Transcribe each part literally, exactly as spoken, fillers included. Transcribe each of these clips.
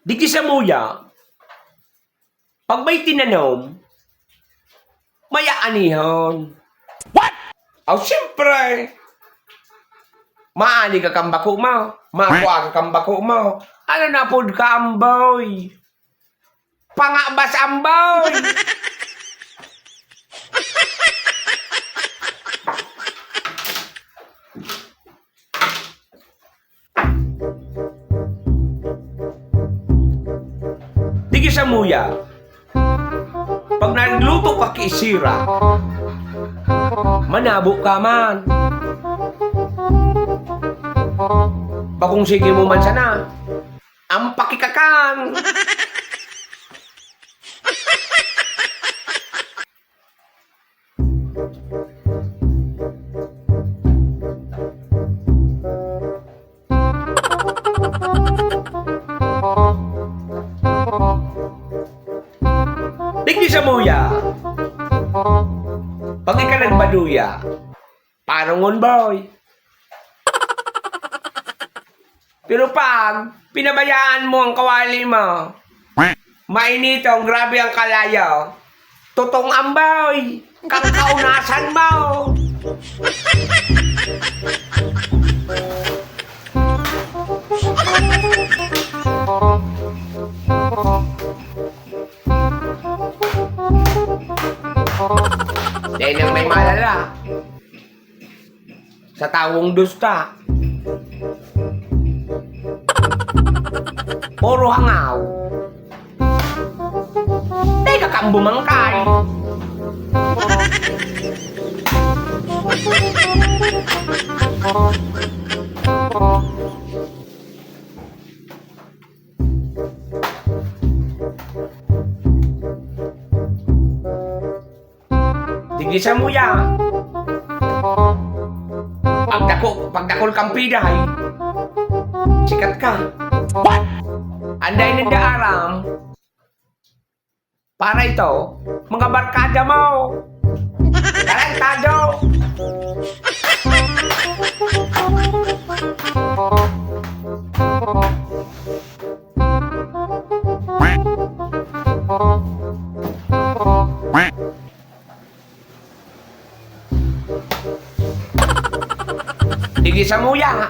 Digdi samuya, pag may tinanom, may aanihon. What? Aw, siyempre. Maani ka kan bako mo. Makua ka kan bako mo. Ano na pod ka, amboy? Pangabas, amboy! Digdi samuya, pag nagluto ka ki sira, manabo ka man. Bakong sige mo man sana, ang pakikakan. Digdi samuya, pag ika nagbaduya, parongon, boy. Pero pag pinabayaan mo ang kawali mo, mainitong grabe ang kalayo, tutong amboy, kang kaunasan mo. Dahil lang may malala. Sa tawong dusta. Puro hangaw. Teka kang bumangkay. Digdi samuya. Pagdako, pagdakol kang piday, sikat ka. What? Anday ninda aram. Para ito, mga barkada mo. Tarantado. Digdi samuya,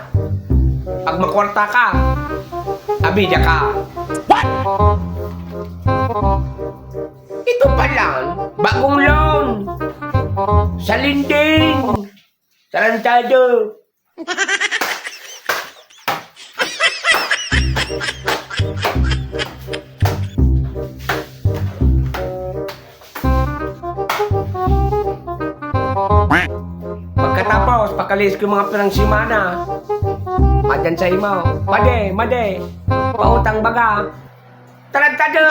pag makwarta ka, abida ka. What? Ito palan, bagong loan. Sa lending. Tarantado. Pagkatapos, pagkalis ko mga pirang semana, madyan sa imo, "Made, made, pautang baga." Tarantado!